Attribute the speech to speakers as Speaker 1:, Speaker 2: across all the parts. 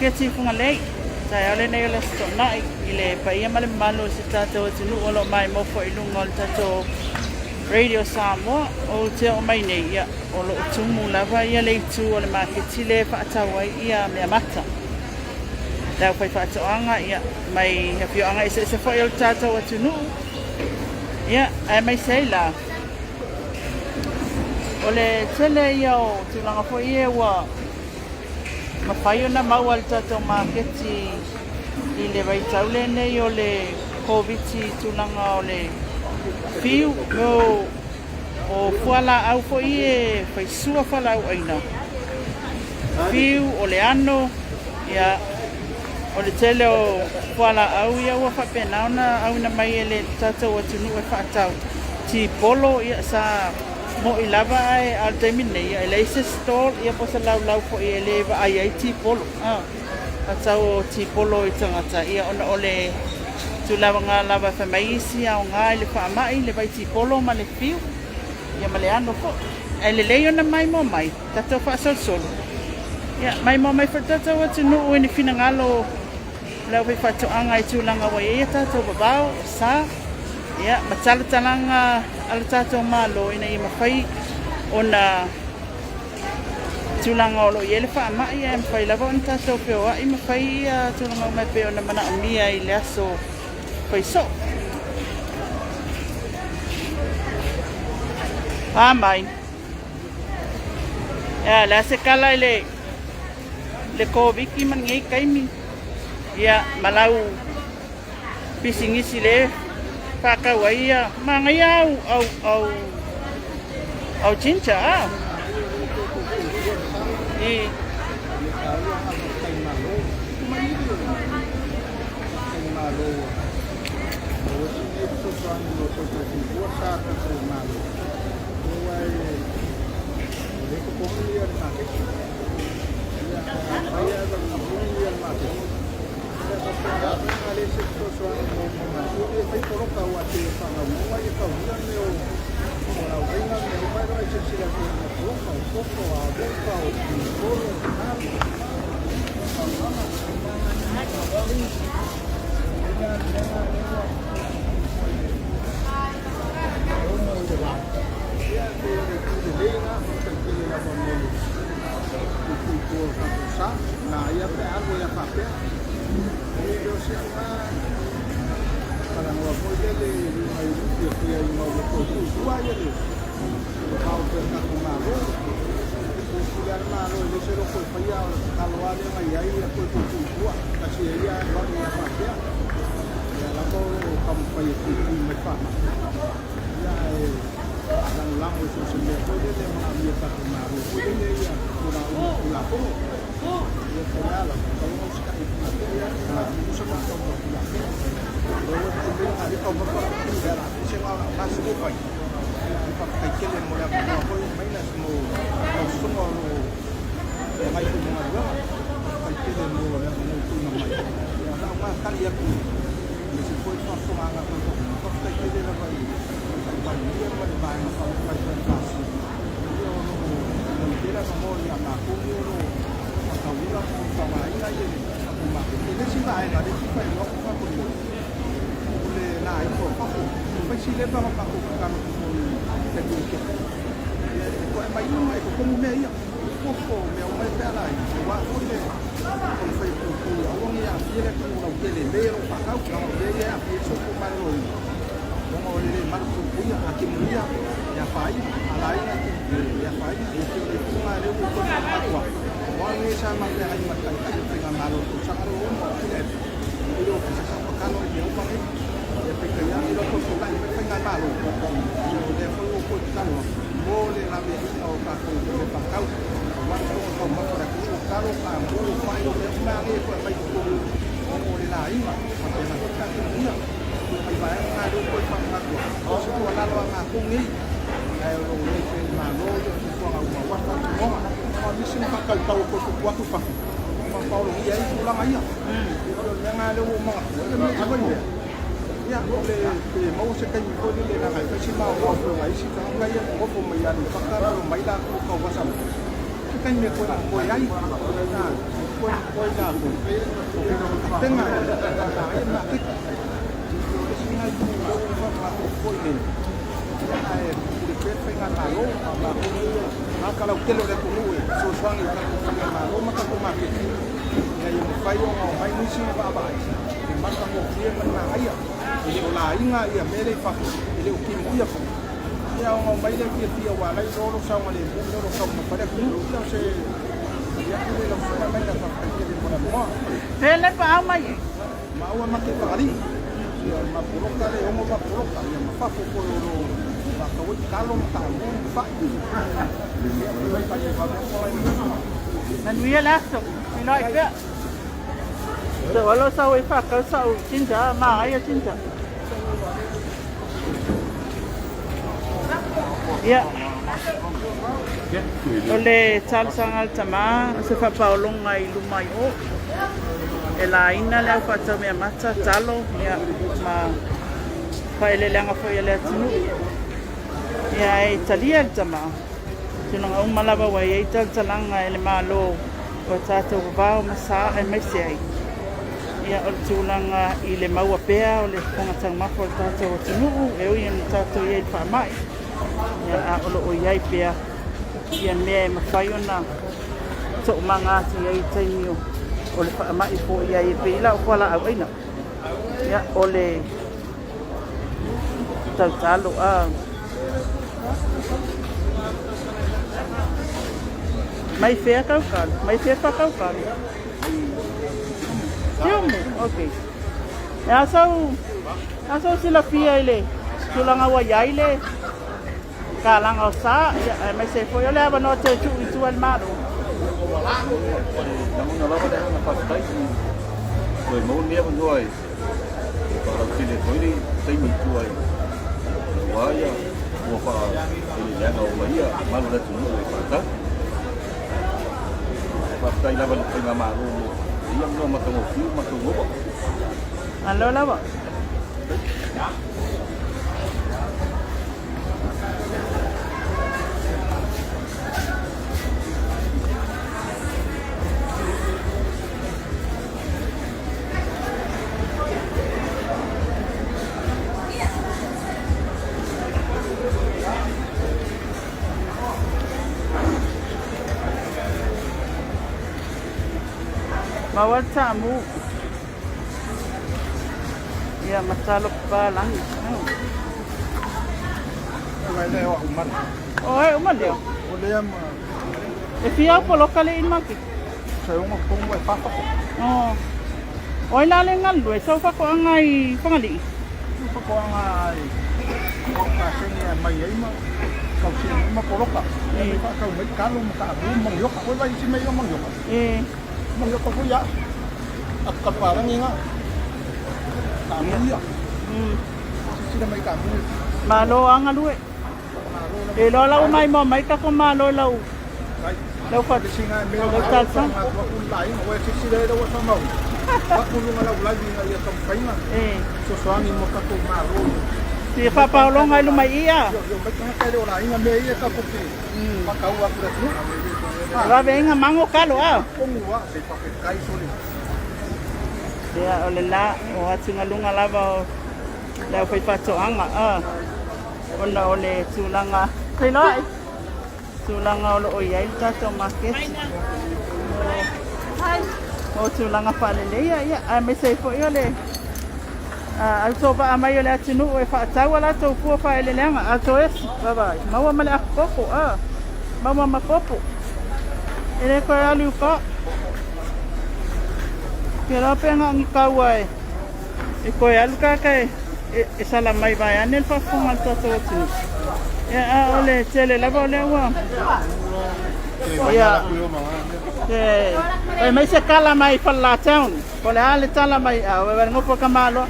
Speaker 1: Maketi i Fugalei. Taeao lenei o le Aso Toonai i le paia ma le mamalu o si tatou atunuu o lo o maimoa i luga o le tatou Radio Samoa. Ou te oo mai nei, ia, o lo o tumu lava ia le itu o le maketi le faatau ai ia meamata. Le aufaifaatoaga, ia, mai afioaga eseese foi o le tatou atunuu. Ia, aemaise ai la, o le tele ia o tulaga foi ia ua mafai ona maua e le tatou maketi i le vaitau lenei o le Koviti i tulaga o le fiu, o fualaau foi e faisua fualaau aina, fiu, o le ano, ia, o le tele o fualaau ia ua faapena ona auina mai e le tatou atunuu e faatau. Tipolo, ia, sa mo'i lava ae a o le taimi lenei, ia, e leai se stall ia po o se laulau foi e le vaai ai tipolo. Faatau o tipolo i tagata, ia, ona o le tulaga lava e fai mai isi aoga i le faamai, le vai tipolo ma le fiu, ia ma le ano foi. Ae lelei ona maimoa mai, tatou faasolosolo. Ia, maimoa mai foi le tatou atunuu i ni finagalo o le aufaifaatoaga i tulaga ua i ai a tatou vavao, o sa, ia, ma talatalaga a le tatou Malo ina ia mafai ona tulaga o lo o i ai le faamai, ae mafai lava ona tatou feoai ma fai ia tulaga uma e pei ona manaomia i le aso faisoo. A mai. Ia, le a se tala i le Koviti ma lenei taimi, ia, ma lau pisinisi le faatau ai ia manaia au au au au ginger a i Fea le paau mai ai? Manuia le aso. Feiloai pea. Sau alo sau e whakau sau ginger, manaia ginger. Ia, o le talosaga a le tama, o se faapaologa i luma i o. E laina le au faatau meamata, talo, ia, ma faaeleeleaga foi a le atunuu. Ia, e talia le tama. Tulaga uma lava ua i ai talatalaga e le Malo o tatou vavao ma sa aemaise ai. Ia, o le tulaga i le maua pea o le fofoga taumafa o le tatou atunuu, e ui ina tatou i ai i le faamai, ia, a o lo o i ai pea ia mea e mafai ona toomaga atu i ai i taimi o le faamai foi ai e pei la o fualaau aina. Ia, o le tautalo a mai fea kaukalo, mai fea whakaukalo. Siumu, okay. E a sau, a sau silafia i le tulaga ua i ai le kalaga o sa, ia, aemaise foi o le avanoa toe tuu i tua i le Malo.
Speaker 2: Lagona lava le agaga faafetai i toe maua lenei avanoa e faalautele atu ai le taimi i tua i aua ia ua faaeleeleaga uma ia mamalu o le atunuu e faatau. Faafetai lava i le Faigamalo mo ia mea matagofie ua matou maua.
Speaker 1: Malo lava. Maua le taamu. Ia, ma talo papalagi. O e uma leo.
Speaker 3: O lea ma
Speaker 1: E fia au poloka le i maketi.
Speaker 3: se ongo kongo e pāpako.
Speaker 1: Oh. Oi la le galue, sau whakoanga i Whangalii.
Speaker 3: Whakoanga ai o ka sene a mai ai ma kau se ma poloka. E me whakau mai kalo ma ka abu mangioka. Oi vai si mai o mangioka.
Speaker 1: E
Speaker 3: Mangioka foi a. A ka parangi nga. Ka muia. Sisira mai ka muia.
Speaker 1: Malo a galue. E loa lau mai mo mai ka ko malo lau.
Speaker 3: Ai.
Speaker 1: Lau fa
Speaker 3: Le singa me
Speaker 1: lau talosaga.
Speaker 3: Nga tua un lai o e sisira e lau whamau. Pakulunga lau lai nga ia taumafaiga.
Speaker 1: E.
Speaker 3: Fesoasoani mo tatou Malo.
Speaker 1: Si whapaolonga i luma i ia.
Speaker 3: Io io mai tagata e le o laina mea ia tatou te whakau atu le atunuu.
Speaker 1: Vave inga mango kalo a.
Speaker 3: Kongu a se whawhetai sole.
Speaker 1: Ia o le la o atugaluga lava o le aufaifaatoaga a ona o le tulaga feiloai tulaga o loo i ai le tatou maketi o tulaga faaleleia ia aemaise ai foi o le autovaa mai o le atunuu e faatau a latou fua faaeleeleaga ato esi vavaai maua ma le afu koko a maua ma popo e le koe alu uka ke la pe nga kaua e e koe alu kaka e e sala mai vai ane le faafofoga a le tatou atunuu ia a o le tele lava o lea ua ia e e mai se kala mai Falala town po le a le tala mai a o e ngopo ka malo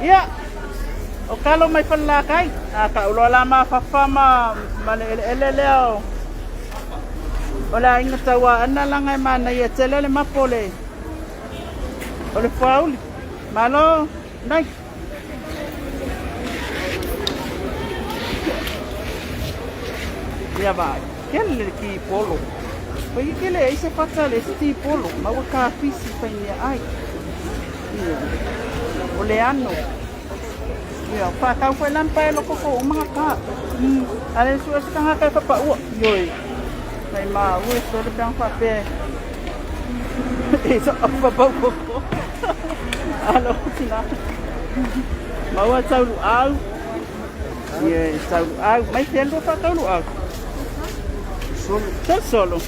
Speaker 1: ia o kalo mai Falala kai a ka ulo la ma fafa ma ma le ele lea o o le aiga taua ana langa e mana ia tele le mapo le o le fuauli malo nai ia vai kele le ki polo. Oi ke leai se fata a le isi tipolo, ma ua kapisi fai meaai. Ioe. O le ano. Ioe, faatau foi la ma pae loko ko uma ka. A le sue se tagata e fapaua. Ioe. Mai maua e sole pe ang faapea e sa fapau koko. Alo tina. Maua tau luau. Ioe, tau luau. Mai fea lua faatau luau. Solo. Solo solo.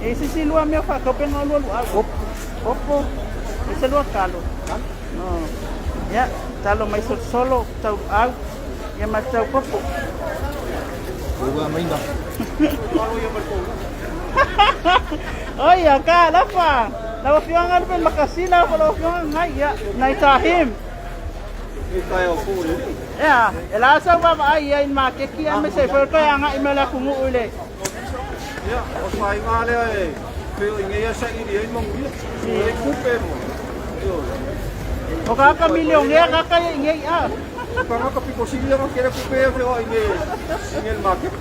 Speaker 1: E se si lua mea faatau pe ngā lua luau. Opo. Opo. E se lua talo. Oh. Ia, talo mai solo solo, tau luau. Ia ma tau popo.
Speaker 3: Ua mai na.
Speaker 1: Oi, a ka lafa. Lau afioga le pe makasina ko lau afioga ngai ia nai tahim. Ea, e la sau vaavaai ia i le maketi aemaise ai foi o le toe agai mai o le atunuu i le.
Speaker 2: Ia, o faiga lea e pei o i nei a saili ai manuia. E tupe mo.
Speaker 1: O tagata milionea tagata ia i nei a.
Speaker 2: O tagata pito sili ana kele tupe e wheoa i nei i nei market.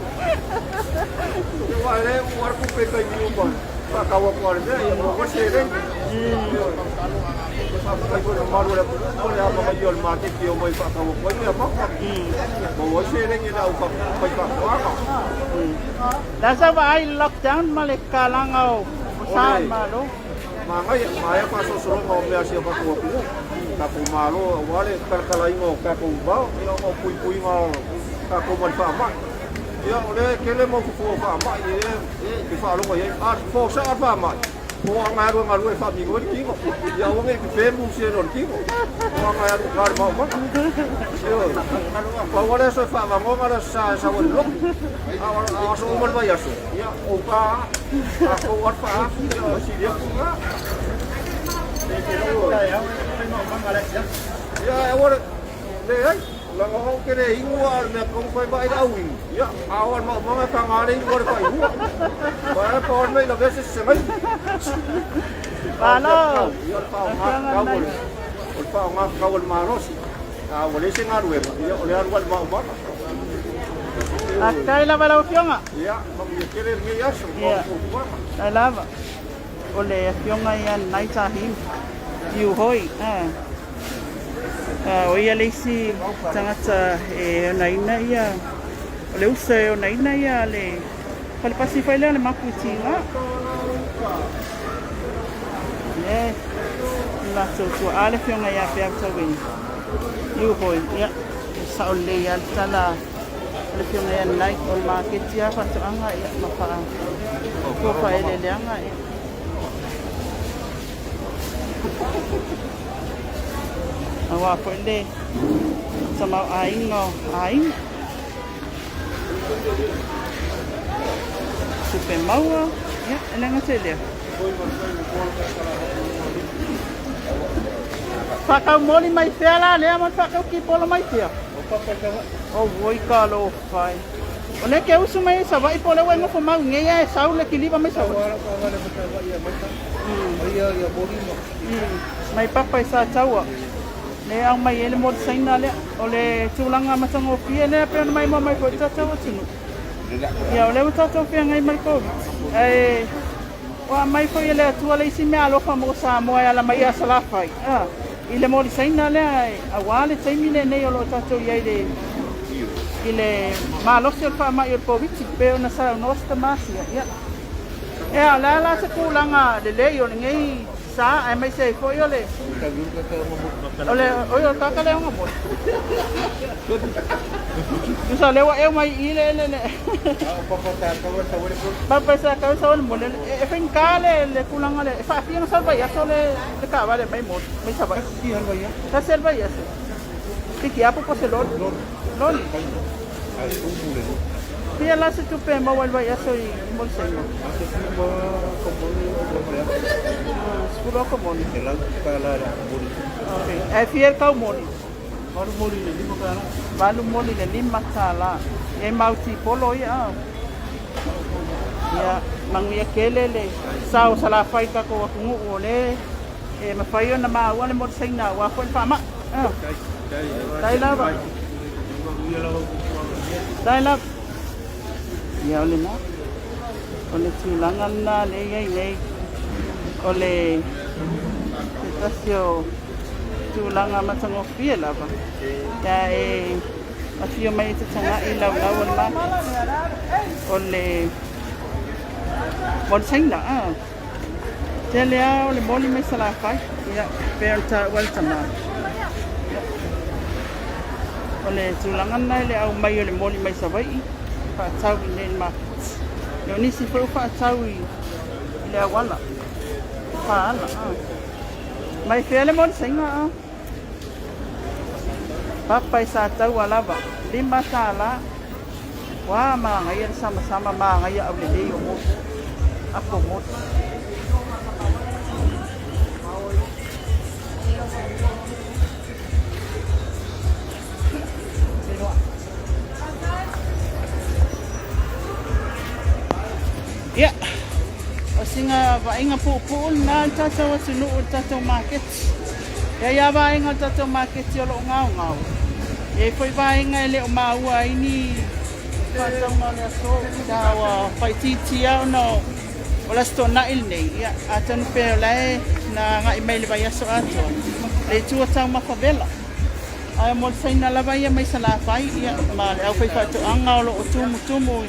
Speaker 2: Te wā le ua tupe kai miu pa. Whakawa ko ale mea ia mo ko se le. Whakakai ko maru le ko le ama mai o le market ki o mai whakawa ko mea maka. Mo o se le ngi na u whai whakawa.
Speaker 1: La sa vaai i le lockdown ma le kalaga o sa i Malo.
Speaker 2: Manaia, maea faasolosologa o mea a si o tatou atunuu, tatou Malo aua le talatalaina o tatou vao, ia ona o puipuiga o tatou mai le faamai. Ia o lea e tele mau fofo o faamai e e faalogo i ai, a fosaa le faamai, foaga e alu e galue e faamino ai le tino. Ia aua ne i pepe musele o le tino, foaga e alu i uta i le maomaga. Ioe. Pau lava le aso e faavanoa na o le aso sa e sau ai i le lotu. A o aso uma o le vaiaso, ia o uta lava. Leai, leaga o au ke le inu a o le mea tonu fai mai le au inu. Ia, a o le maumanga e taga le inu o le faihua. Pae pa o le mea i lavea se se ngai.
Speaker 1: Malo.
Speaker 2: Ia o le faaaoga tatau o le o le faaaoga tatau o le malosi. A ua leai se galuega, ia o le alu lava i le maumanga.
Speaker 1: Faafetai lava lau Afioga.
Speaker 2: Ia, manuia tele lenei aso ma
Speaker 1: Ia.
Speaker 2: fuafuaga.
Speaker 1: Faafetai lava. O le Afioga ia Nai Tahim Yu Hoi. Ah. Ah, o ia le isi tagata e onaina ia o le uso e onaina ia le falepasi foi lea o le mapu i Tiga. Ia, latou tuaa le Afioga ia Peau Tauini Yu Hoi. Ia, e sao lelei lava le tala o le Afioga ia Knight o le maketi lava faatoaga ia ma faa fua faaeleeleaga ia. Aua foi le tamaoaiga o aiga. Tupe maua, ia, e le gata i lea. Whakau moli mai fea la lea ma whakau ki polo mai fea. O oi ka lo whai. O le ke usu mai sa vai pole ua ngofo mau ngei e sau le kiliva mai sa. Mai papa i sa taua. Le au mai e le moli saina lea. O le tulaga matagofie lea pei ona maimoa mai foi i le tatou atunuu. Ia o lea ua tatou feagai ma le Covid. Ae ua aumai foi e le Atua le isi mea alofa mo Samoa e ala mai ia Salafai a, i le molisaina lea aua le taimi lenei o lo o tatou i ai i le i le malosi o le faamai o le Koviti pei ona saunoa se tamasia. Ia, ea, o le a la se tulaga lelei o lenei sa aemaise ai foi o le o le oi o le kaka lea ona moli. Tusa o lea ua eu mai i le le le Papa sa kau sa le moli e faigata le le tulaga le e faafia na sau le vaiaso le le taavale mai moli mai Savaii. Tasi le vaiaso. Pikiapu po o se loli. Loli. Fia la se tupe e maua i le vaiaso i Molisaina? 10 aka moni. Okay. Ae fia le tau moni? 8 moni le $5. E mau tipolo ia. Ia, manuia tele le sao o Salafai i tatou atunuu o lea e mafai ona maua le molisaina aua foi le faamai. Tai lava. Tai lava. Ia o lena. O le tulaga lena lea e i ai nei, o le se tasi o tulaga matagofie lava pe a e afio mai e te taga'i i laulau o le market o le mo le Saina a. Tele lava o le moli mai Salafai, ia, pei ona taua e le tama. Ia, o le tulaga lena i le aumai o le moli mai Savaii faatau i inei i le market. Ia, o nisi foi ua faatau i le auala, paala. A. Mai fea le moli Saina a? Papa i Sataua lava, $5. Ua manaia le samasama, manaia aulelei o moli, apo moli. Ia, o sina vaaiga puupuu lena i le tatou atunuu i le tatou maketi. E i ai lava vaega o le tatou maketi o lo o gaogao, e i ai foi vaega e le o maua ai ni faatauga o le aso, sa ua faaitiitia ona o le Aso Toonai lenei. Ia, atonu pea o la e na agai mai i le vaiaso atoa le itu o taumafa vela. Ae mo le Saina lava ia mai Salafai, ia, ma le aufaifaatoaga o lo o tumutumu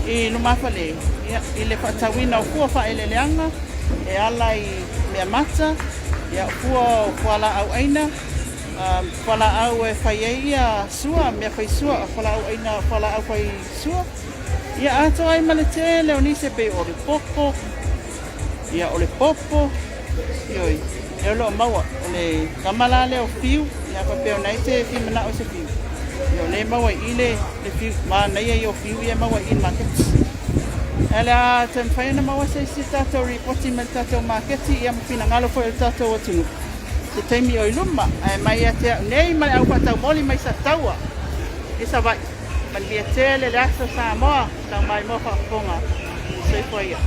Speaker 1: i lumafale, ia, i le faatauina o fua faaeleeleaga e ala i meamata, ia, o fua o fualaau aina, fualaau e fai ai ia sua, mea fai sua, fualaau aina, fualaau fai sua, ia, atoa ai ma le tele o nisi e pei o le koko, ia, o le popo, ioe, e o lo o maua. O le tama la lea o Fiu, ia faapea o lena e te fia manao i se fiu, ia o lea e maua i i le, le fiu, manaia ia o fiu ia e maua i i le maketi. Ae o le a toe mafai ona maua se isi tatou ripoti mai le tatou maketi, ia ma finagalo foi o le tatou atunuu se taimi o i luma. Ae mai ia te au nei ma le au faataumoli mai Sataua i Savaii. Manuia tele le aso Samoa, tau mai moa faafofoga. Soifua ia.